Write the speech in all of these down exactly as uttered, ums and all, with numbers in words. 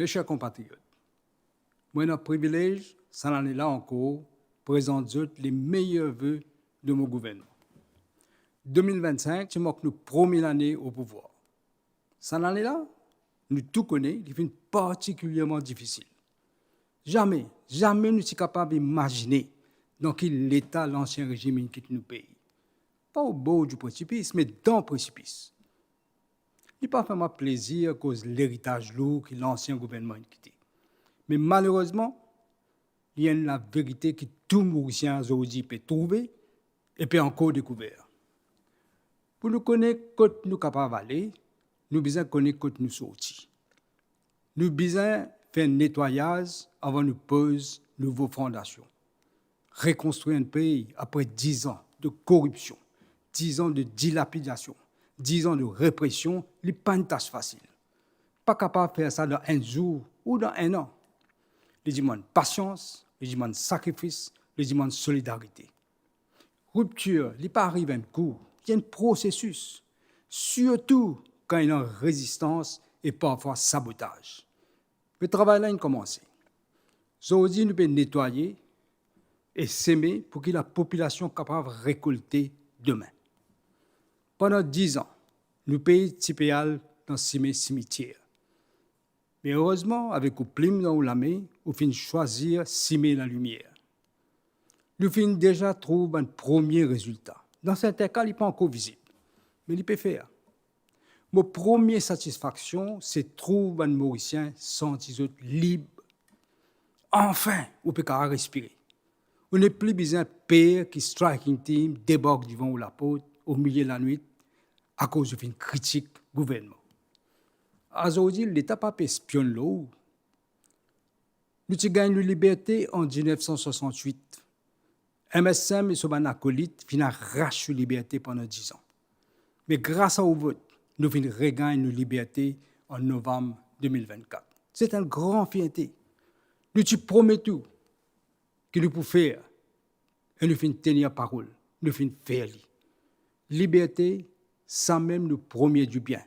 Mes chers compatriotes, mo ena privilez sa lane la ankor prezant zot le meyer ve de mo gouvernman. De mil vennsenk ti mark nou premie lane o pouvwar. Sa lane la, nou tou kone, li finn partikilierman difisil. Zame, zame nou ti kapav imazine dan ki leta lansien rezim inn kit nou pei. Pa o bor di presipis, me dan presipis. Li pa fer mwa plezir koz leritaz lour ki lansien gouvernman inn kite. Me malerezman, li enn laverite ki tou Morisien zordi pe trouve e pe ankor dekouver. Pou nou kone kot nou kapav ale, nou bizin kone kot nou sorti. Nou bizin fer netwayaz avan nou poz nouvo fondasion. Rekonstrir enn pei apre diz an de koripsion, diz an de dilapidasion, diz an de represion, li pa enn tas fasil. Pa kapav fer sa dan enn zour ou dan enn an. Li dimann pasians, li dimann sakrifis, li dimann solidarite. Riptir, li pa ariv enn kou, li enn prosesis, sirtou kan ena rezistans e parfwa sabotaz. Me travay la inn koumanse. Zordi nou pe netwaye e seme pou ki lapopilasion kapav rekolte demin. Pandan diz an, nou pei ti pe al dan sime simitier. Me erezman, avek ou plim dan ou lame, ou finn swazir sime lalimier. Nou finn deza trouv bann premie rezilta. Dan sertin ka, li pa ankor vizib, me li pe fer. Mo premie satisfaksion, se trouv bann Morisien santi zot lib. Anfin, ou pe kapav respire. Ou nepli bizin per ki striking team debark devan ou laport o milie lanwit akoz ou finn kritik gouvernman. Azordi, Leta pa pe spionn lor ou. Nou ti gagn nou liberte an diznef san swasant-wit. M S M e so bann akolit finn aras nou liberte pandan diz an. Me gras a ou vot, nou finn regagn nou liberte an novam de mil vennkat. Se enn gran fierte. Nou ti promet ou ki nou pou fer, e nou finn tenir parol, nou finn fer li. Liberte, samem nou premie dibien,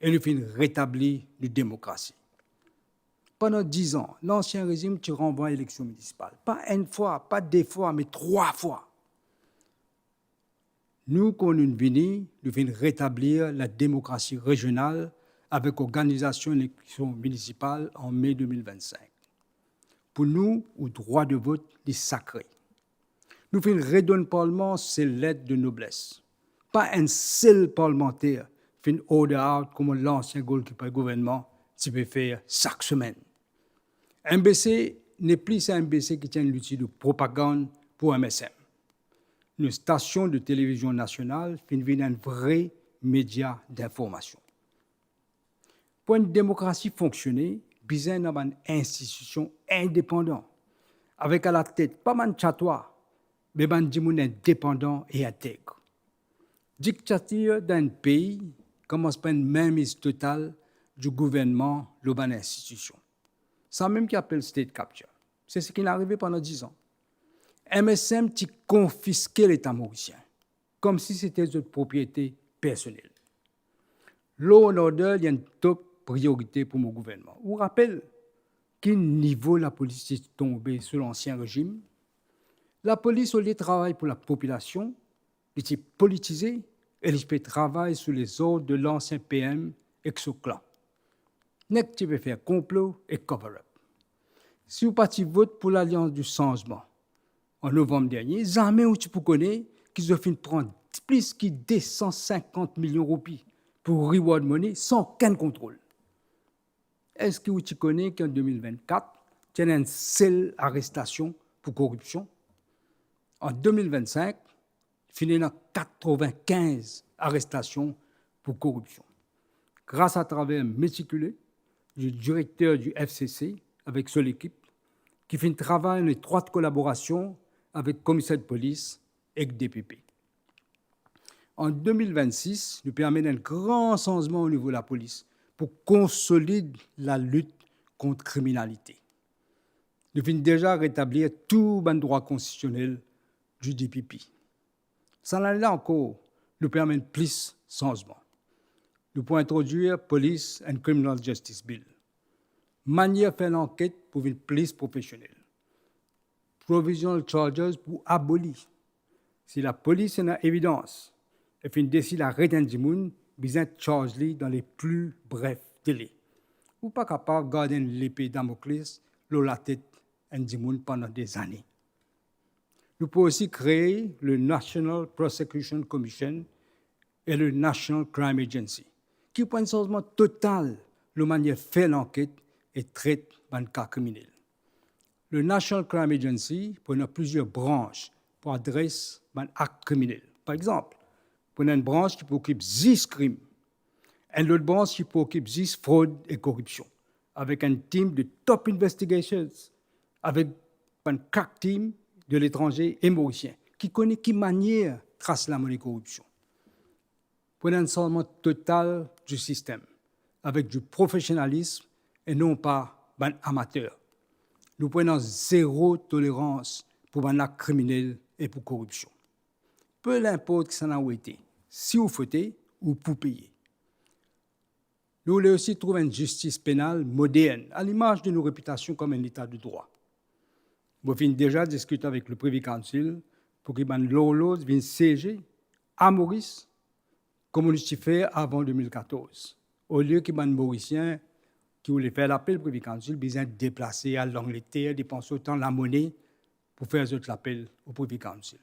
e nou finn retabli nou demokrasi. Pandan diz an, lansien rezim ti ranvway eleksion minisipal. Pa enn fwa, pa de fwa, me trwa fwa. Nou, kan nou vini, nou finn retablir lademokrasi rezional avek organizasion eleksion minisipal an me de mil vennsink. Pou nou, ou drwa de vot, li sakre. Nou finn redonn parlman so let de nobles. Pa enn sel parlmanter finn order out kouma lansien goalkeeper gouvernman ti pe fer sak semenn. M B C nepli sa M B C ki ti enn louti de propagann pou M S M. Nou stasion de televizion nasional finn vinn enn vre media dinformasion. Pou enn demokrasi fonksione, bizin ena bann institision indepandan, avek alatet pa bann tyatwa, me bann dimoun indepandan e integ. Diktatir dan enn pei koumans par enn mainmise total di gouvernman lor bann institision. Samem ki apel state capture. Se seki finn arive pandan diz an. M S M ti konfiske Leta morisien, koumsi sete zot propriete personel. Law and order li enn top priorite pou mo gouvernman. Ou rapel ki nivo lapolis ti tonbe sou lansien rezim? Lapolis, olie travay pou lapopilasion, li ti politize e li ti pe travay sou lezord de lansien P M ek so klan. Nek ti pe fer konplo ek cover up. Si ou pa ti vot pou Lalians di Sanzman an novam dernie, zame ou ti pou kone ki zot finn pran plis ki de san sinkant milion roupi pou reward money san okenn kontrol. Eski ou ti kone ki an de mil vennkat, ti ena enn sel arestasion pou koripsion? An de mil vennsink, finn ena katrevinkinz arestasion pou koripsion. Gras atraver metikile di direkter di F C C avek so lekip, ki finn travay an etrwat kolaborasion avek komiser de polis ek D P P. An de mil vennsis, nou pe amenn enn gran sanzman o nivo lapolis pou konsolid lalit kont kriminalite. Nou finn deza retablir tou bann drwa konstitisionel di D P P. Sa lane la ankor, nou pe amenn plis sanzman. Nou pou introdwir Police and Criminal Justice Bill. Manier fer lanket pou vinn plis profesionel. Provisional charges pou aboli. Si lapolis ena evidans e finn desid aret enn dimoun, bizin charge li dan le pli bref dele. Ou pa kapav gard enn lepe Damoclès lor latet enn dimoun pandan dezane. Nou pou osi kree le National Prosecution Commission e le National Crime Agency, ki pou enn sanzman total lor manier fer lanket e tret bann ka kriminel. Le National Crime Agency pou ena plizier brans pou adres bann ak kriminel. Par exanp, pou ena enn brans ki pou okip zis krim, enn lot brans ki pou okip zis frod e koripsion, avek enn team de top investigators, avek bann crack team de letranze e morisien, ki kone ki manier tras lamone koripsion. Pou ena enn sanzman total di sistem, avek di profesionalism e non pa bann amater. Nou pou ena zero tolerans pou bann ak kriminel e pou koripsion. Pe linport kisannla ou ete, si ou fote, ou pou peye. Nou le osi trouv enn zistis penal modern, a limaz de nou repitasion kom enn leta de drwa. Mo finn deza diskit avek le Privy Council pou ki bann lorloz vinn sieze a Moris, kouma nou ti fer avan de mil katorz. Olie ki bann Morisien ki oule fer lapel Privy Council bizin deplase, al Langleter, depans otan lamone pou fer zot lapel o Privy Council.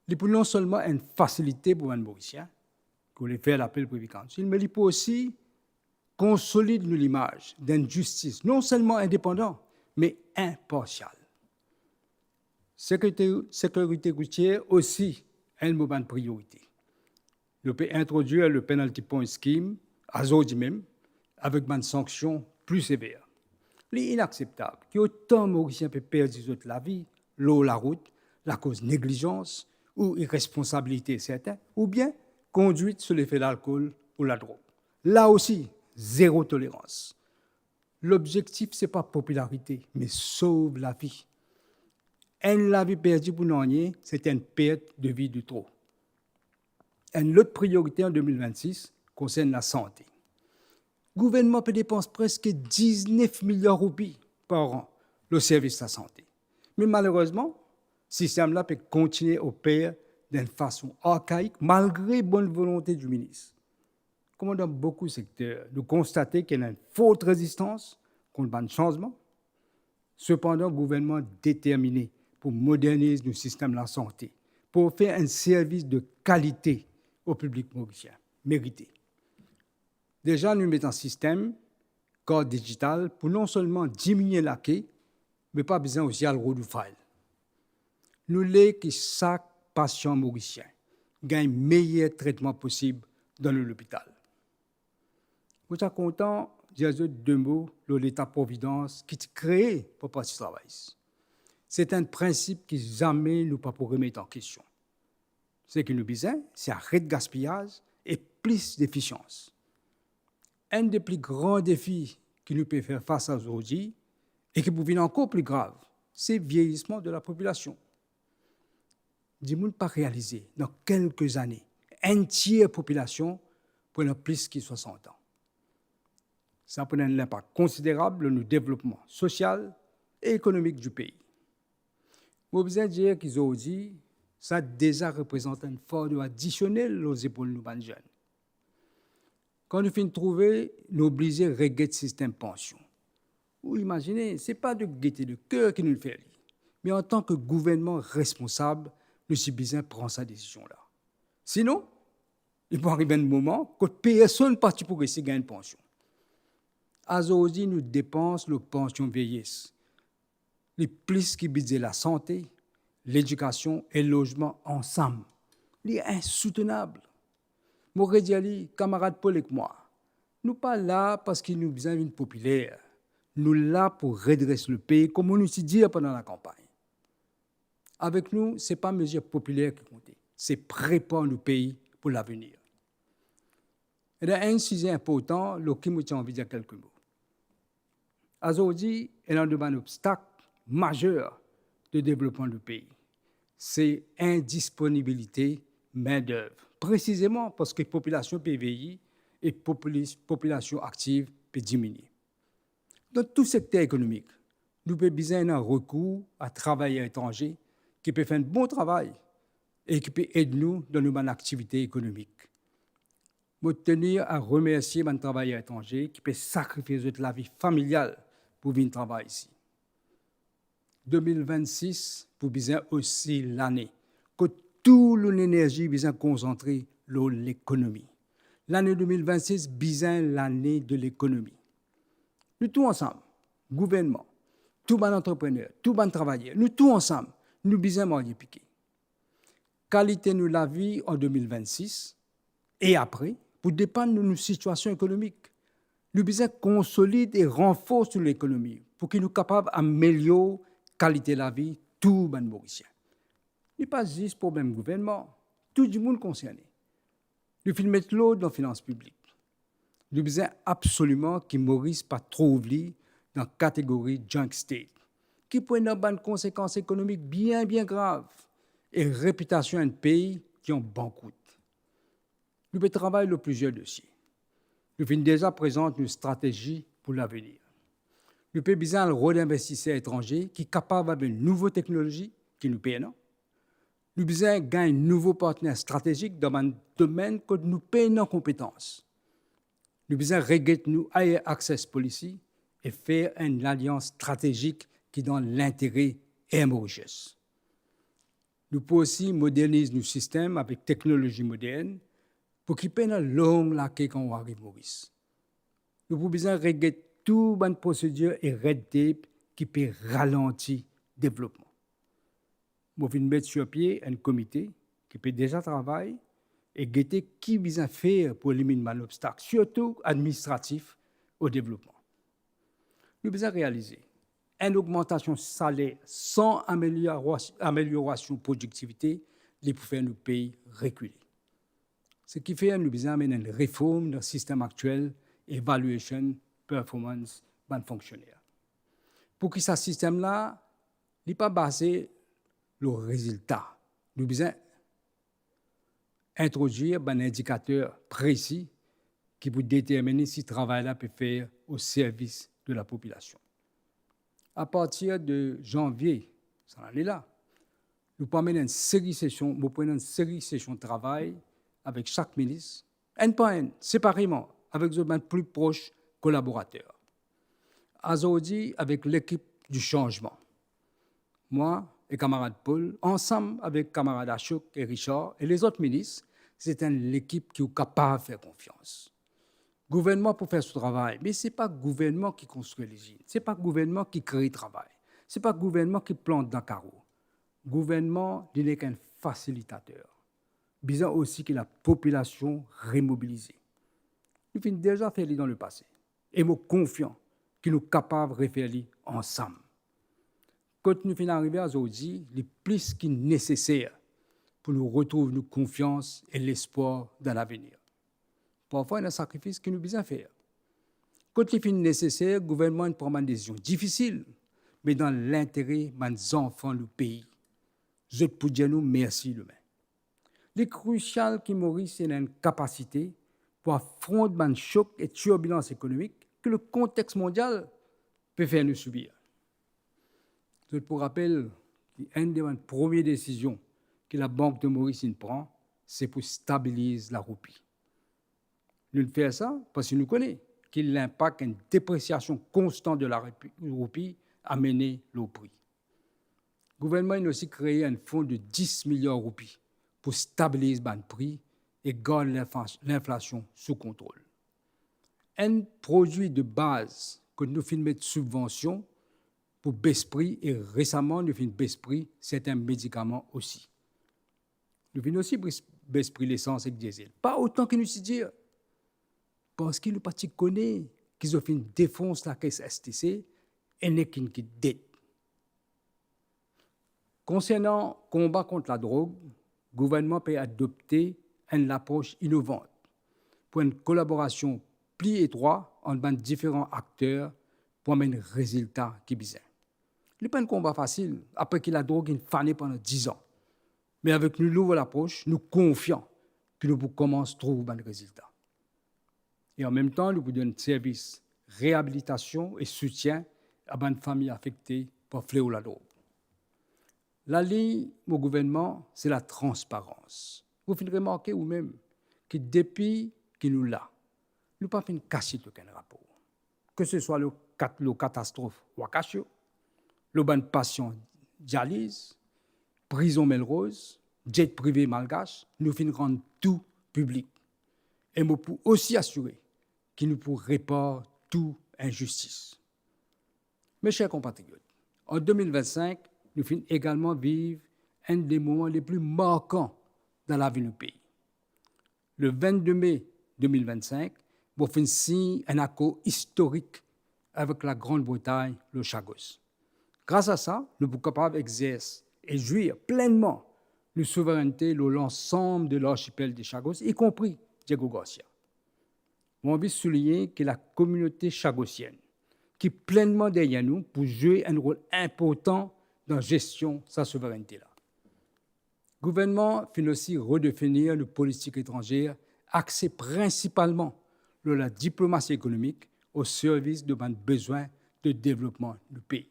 Li pou non selman enn fasilite pou bann Morisien ki oule fer lapel Privy Council, me li pou osi konsolid nou limaz d'enn zistis non selman indepandan, me inparsial. Sekirite, sekirite routier osi enn mo bann priyorite. Nou pe introdwir le penalty point scheme azordi mem, avek bann sanksion pli sever. Li inakseptab ki otan Morisien pe perdi zot lavi lor larout lakoz neglizans ou iresponsabilite serten, oubien kondwit sou lefe lalkol ou ladrog. La osi, zero tolerans. Lobzektif se pa popilarite, me sov lavi. Enn lavi perdi pou nanye, se enn pert de vi de tro. Enn lot priyorite an de mil vennsis konsern lasante. Gouvernman pe depans preske diznef miliar roupi par an lor servis lasante. Me malerezman, sistem la pe kontigne oper dan enn fason arkaik, malgre bonn volonte di minis. Kouma dan boukou sekter, nou konstate ki ena enn fort rezistans kont bann sanzman. Sepandan, gouvernman determine pou moderniz nou sistem lasante, pou ofer enn servis de kalite o piblik morisien merite. Deza, nou met an sistem kart dizital pou non selman diminie lake, me pa bizin osi al rod ou file. Nou le ki sak pasian morisien gagn meyer tretman posib dan nou lopital. Mo ti a kontan dir zot de mo lor Leta providans ki ti kree par Parti Travayis. Se enn prinsip ki zame nou pa pou remet an kestion. Seki nou bizin, se aret gaspiyaz e plis efisians. Enn de pli gran defi ki nou pe fer fas azordi e ki pou vinn ankor pli grav, se vieyisman de lapopilasion. Dimoun pa realize, dan kelke zane, enn tier popilasion pou ena plis ki swasant an. Sa pou ena enn linpak konsiderab lor nou devlopman sosial e ekonomik di pei. Mo bizin dir ki zordi, sa deza reprezant enn fardo adisionel lor zepol nou bann zenn. Kan nou finn trouve nou oblize reget sistem pansion, ou imazine, se pa de gete de ker ki nou fer li, me antan ki gouvernman responsab, nou ti bizin pran sa desizion la. Sinon, li pou ariv enn moman kot personn pa ti pou resi gagn pansion. Azordi, nou depans lor pansion vieyes, li plis ki bidze lasante, ledikasion e lozman ansam. Li insoutenab. Mo redir li, kamarad Paul ek mwa, nou pa la parski nou bizin vinn popiler. Nou la pou redres nou pei, kouma nou ti dir pandan lakanpagn. Avek nou, se pa mezir popiler ki konte, se prepar nou pei pou lavenir. Ena enn size inportan lor ki mo ti anvi dir kelke mo. Azordi, ena de bann obstak mazer de devlopman nou pei, se indisponibilite mindev, presizeman parski popilasion pe vieyi e popilis-, popilasion aktiv pe diminie. Dan tou sekter ekonomik, nou pe bizin ena rekour a travayer etranze ki pe fer enn bon travay e ki pe ed nou dan nou bann aktivite ekonomik. Mo tenir a remersie bann travayer etranze ki pe sakrifie zot lavi familial pou vinn travay isi. De mil vennsis pou bizin osi lane kot tou nou lenerzi bizin konsantre lor lekonomi. Lane de mil vennsis bizin lane de lekonomi. Nou tou ansam, gouvernman, tou bann antreprener, tou bann travayer, nou tou ansam, nou bizin marye pike. Kalite nou lavi an de mil vennsis e apre pou depann de nou sitiasion ekonomik. Nou bizin konsolid e ranfors nou lekonomi pou ki nou kapav amelior kalite lavi tou bann Morisien. Li pa zis problem gouvernman, tou dimoun konserne. Nou finn met lord dan finans piblik. Nou bizin absoliman ki Moris pa trouv li dan kategori junk state, ki pou ena bann konsekans ekonomik bien, bien grav e repitasion enn pei ki an bankrout. Nou pe travay lor plizier dosie. Nou finn deza prezant nou stratezi pou lavenir. Nou pe bizin al rod investiser etranze ki kapav amenn nouvo teknolozi ki nou pena. Nou bizin gagn nouvo partner stratezik dan bann domenn kot nou pena konpetans. Nou bizin reget nou Air Access Policy e fer enn lalians stratezik ki dan lintere Air Mauritius. Nou pou osi moderniz nou sistem avek teknolozi modern pou ki pena long lake kan ou ariv Moris. Nou pou bizin reget tou bann prosedir e red tape ki pe ralanti devlopman. Mo finn met sir pie enn komite ki pe deza travay e gete ki bizin fer pou eliminn bann obstak, sirtou administratif, o devlopman. Nou bizin realize, enn ogmantasion saler san amelioras-, ameliorasion prodiktivite, li pou fer nou pei rekile. Sekifer nou bizin amenn enn reform dan sistem aktiel evaluation performance bann fonksioner. Pou ki sa sistem la, li pa baze lor rezilta. Nou bizin introdwir bann indikater presi ki pou determine si travay la pe fer o servis de lapopilasion. Apartir de zanvie sa lane la, nou pou amenn enn seri sesion, mo pou ena enn seri sesion travay avek sak minis, enn par enn, separeman, avek zot bann pli pros kolaborater. Azordi, avek lekip di sanzman, mwa e kamarad Paul, ansam avek kamarad Ashok e Richard e lezot minis, se enn lekip ki ou kapav fer konfians. Gouvernman pou fer so travay, me se pa gouvernman ki konstrir lizinn, se pa gouvernman ki kree travay, se pa gouvernman ki plant dan karo. Gouvernman, li nek enn fasilitater. Bizin osi ki lapopilasion remobilize. Nou finn deza fer li dan lepase, e mo konfian ki nou kapav refer li ansam. Kot nou finn arive azordi, li plis ki neseser pou nou retrouv nou konfians e lespwar dan lavenir. Parfwa, ena sakrifis ki nou bizin fer. Kot li finn neseser, gouvernman inn pran bann desizion difisil, me dan lintere bann zanfan nou pei. Zot pou dir nou mersi demin. Li krisial ki Moris ena enn kapasite pou afront bann sok e tirbilans ekonomik ki lekontex mondial pe fer nou sibir. Zot pou rapel ki enn de bann premie desizion ki Labank de Moris inn pran, se pou stabiliz laroupi. Nou'nn fer sa parski nou kone ki linpak enn depresiasion konstan de laroupi, roupi amene lor pri. Gouvernman inn osi kree enn fon de dis miliar roupi pou stabiliz bann pri e gard linfla-, linflasion sou kontrol. Enn prodwi de baz kot nou finn met sibvansion pou bes pri, e resaman nou finn bes pri sertin medikaman osi. Nou finn osi bes, bes pri lesans ek diesel. Pa otan ki nou ti dir, parski nou pa ti kone ki zot finn defons lakes S T C e nek inn kit det. Konsernan konba kont ladrog, gouvernman pe adopte enn lapros inovant pou enn kolaborasion pli etrwa ant bann diferan akter pou amenn rezilta ki bizin. Li pa enn konba fasil, apre ki ladrog inn fane pandan diz an. Me avek nou nouvo lapros, nou konfian ki nou pou koumans trouv bann rezilta. E anmemtan, nou pou donn servis reabilitasion e soutien a bann fami afekte par fleo ladrog. Lalign mo gouvernman, se latransparans. Ou finn remarke oumem ki depi ki nou la, nou pa finn kasiet okenn rapor. Ke se swa lor kat-, lor katastrof Wakasio, lor bann pasian dializ, prizon Melrose, jet prive malgas, nou finn rann tou piblik. E mo pou osi asire ki nou pou repar tou inzistis. Mes chers compatriotes, an de mil vinn-sink, nou finn egalman viv enn de moman le pli markan dan lavi nou pei. Le vinn-de me de mil vinn-sink, mo finn sign enn akor istorik avek Lagrand Bretagn lor Chagos. Gras a sa, nou pou kapav exers e zwir plennman nou souverennte lor lansam de larsipel de Chagos, ikonpri Diego Garcia. Mo anvi souligne ki lakominote chagosienn, ki plennman deryer nou, pou zwe enn rol inportan dan zestion sa souverennte la. Gouvernman finn osi redefinir nou politik etranzer, axe prinsipalman lor ladiplomasi ekonomik o servis de bann bezwin de devlopman nou pei.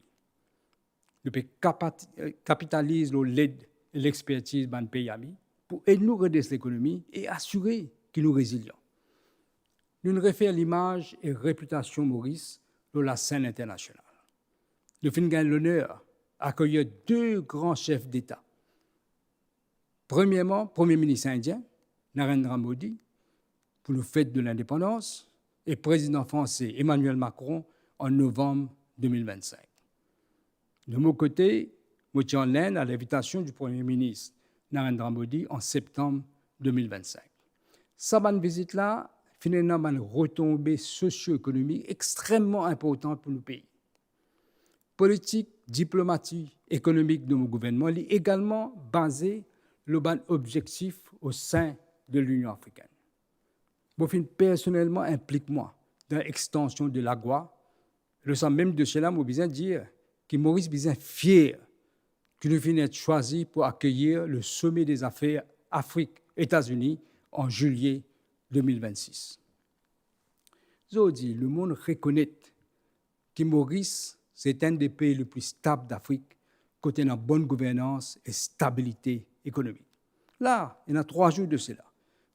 Nou pe kapat-, eh, kapitaliz lor led e lexpertiz bann pei ami pou ed nou redres lekonomi e asire ki nou rezilian. Nou'nn refer limaz e repitasion Moris lor lasenn internasional. Nou finn gagn loner akeyir de gran sef deta. Premierman, Premie Minis indien, Narendra Modi, pou nou fet de lindepandans, e Prezidan franse Emmanuel Macron an novanm de mil vinn-sink. De mo kote, mo ti an Lenn a linvitasion di Premie Minis Narendra Modi an septanm de mil vinn-sink. Sa bann vizit la finn ena bann retonbe sosio-ekonomik extremman inportan pou nou pei. Politik diplomasi ekonomik de mo gouvernman, li egalman baze lor bann obzektif o sin de Linion Afrikenn. Mo finn personelman inplik mwa dan extansion de l'AGOA. Lor sa mem dosie la, mo bizin dir ki Moris bizin fier ki nou finn et swazir pou akeyir le Sommet des Affaires Afrique-États-Unis an zilie de mil vinn-sis. Zordi, lemonn rekonet ki Moris se enn de pei le pli stab Dafrik, kot ena bonn gouvernans e stabilite ekonomik. La, ena trwa zour de sela,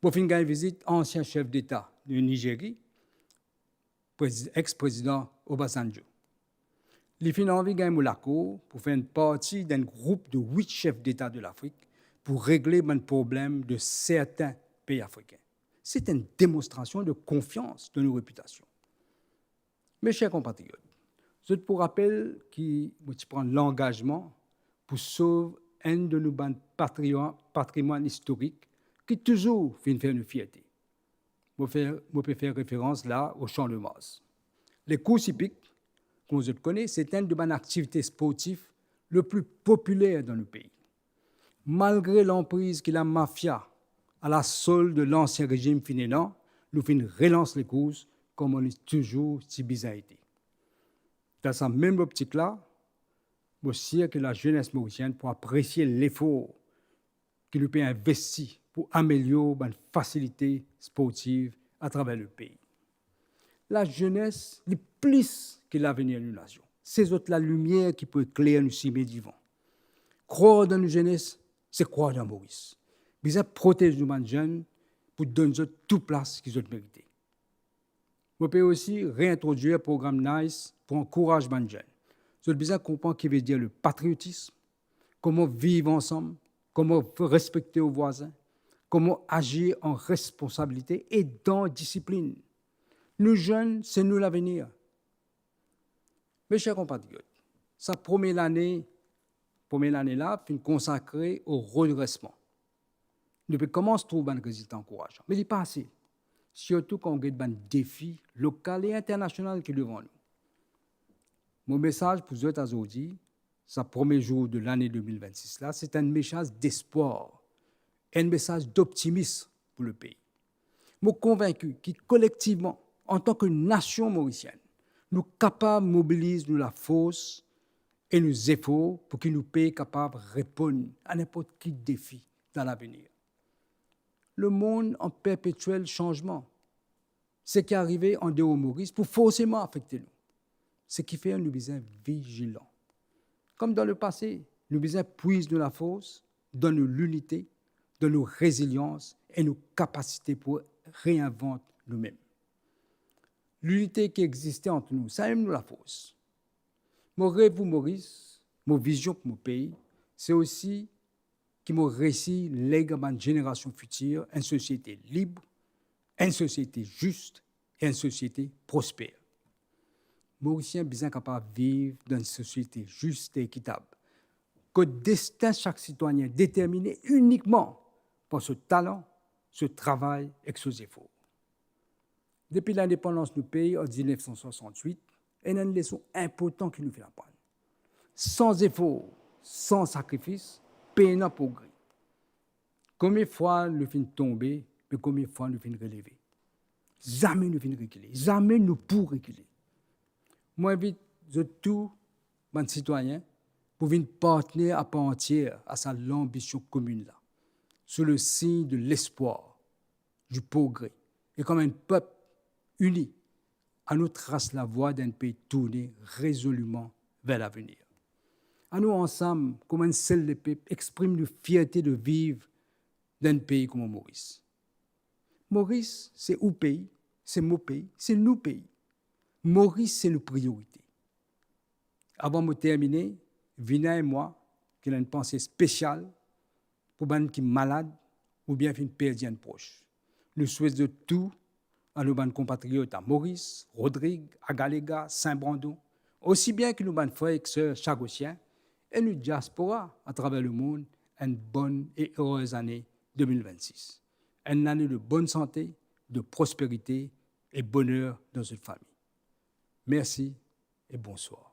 mo finn gagn vizit ansien sef deta de Nizeri, prez-, ex-prezidan Obasanjo. Li finn anvi gagn mo lakor pou fer enn parti dan enn group de wit sef deta de Lafrik pou regle bann problem de sertin pei afrikin. Se enn demonstrasion de konfians dan nou repitasion. Mes chers compatriotes, zot pou rapel ki mo ti pran langazman pou sov enn de nou bann patrio-, patrimwann istorik ki touzour finn fer nou fierte. Mo fer, mo pe fer referans la o Champ de Mars. Lekours ipik, kouma zot kone, se enn de bann aktivite sportif le pli popiler dan nou pei. Malgre lanpriz ki lamafia a lasolde lansien rezim finn ena, nou finn relans lekours kouma li touzour ti bizin ete. Dan sa mem loptik la, mo sir ki lazenes morisienn pou apresie lefor ki nou pe investi pou amelior bann fasilite sportiv atraver nou pei. Lazenes, li plis ki lavenir nou nasion. Se zot lalimier ki pou ekler nou sime divan. Krwar dan nou zenes, se krwar dan Moris. Bizin protez nou bann zenn pou donn zot tou plas ki zot merite. Mo pe osi reintrodwir program NICE pou ankouraz bann zenn. Zot bizin konpran ki vedir le patriotism, kouma viv ansam, kouma respekte ou vwazin, kouma azir an responsabilite e dan disiplinn. Nou zenn, se nou lavenir. Mes chers compatriotes, sa premie lane, premie lane la finn konsakre o redresman. Nou pe koumans trouv bann rezilta ankourazan, me li pa ase, sirtou kan ou get bann defi lokal e internasional ki devan nou. Mo mesaz pou zot azordi, sa premie zour de lane de mil vinn-sis la, se enn mesaz despwar, enn mesaz doptimis pou lepei. Mo konvinki ki kolektivman, antan ki nasion morisienn, nou kapav mobiliz nou lafors e nou zefor pou ki nou pei kapav reponn a ninport ki defi dan lavenir. Lemond an perpetiel sanzman. Seki arive andeor Moris pou forseman afekte nou. Seki fer nou bizin vizilan. Kom dan lepase, nou bizin pwiz nou lafors dan nou linite, dan nou rezilians e nou kapasite pou reinvant noumem. Linite ki existe ant nou, samem nou lafors. Mo rev pou Moris, mo vizion pou mo pei, se osi ki mo resi leg a bann zenerasion fitir enn sosiete lib, enn sosiete zis e enn sosiete prosper. Morisien bizin kapav viv dan enn sosiete zis e ekitab, kot destin sak sitwayin determine inikman par so talan, so travay ek so zefor. Depi lindepandans nou pei an diznef san swasann-wit, ena enn leson inportan ki nou finn aprann. San zefor, san sakrifis, pena progre. Konbien fwa nou finn tonbe, me konbien fwa nou finn releve. Zame nou finn rekile, zame nou pou rekile. Mo invit zot tou, bann sitwayin, pou vinn partner a par antier a sa lanbision komin la, sou le sign de lespwar, di progre, e kom enn pep ini, anou tras lavwa dan enn pei tourne rezoliman ver lavenir. Anou ansam, kouma enn sel lepep, exprim nou fierte de viv dan enn pei kouma Moris. Moris, se ou pei, se mo pei, se nou pei. Moris, se nou priorite. Avan mo termine, Vina e mwa, ki ena enn panse spesial pou bann ki malad oubien finn perdi enn pros. Nou swet zot tou, a nou bann konpatriot a Moris, Rodrig, Agalega, Sin Brandon, osi bien ki nou bann frer ek ser Chagosien e nou diaspora atraver lemond, enn bonn e erez ane de mil vennsis. Enn lane de bonn sante, de prosperite e boner dan zot fami. Mersi e bonswar.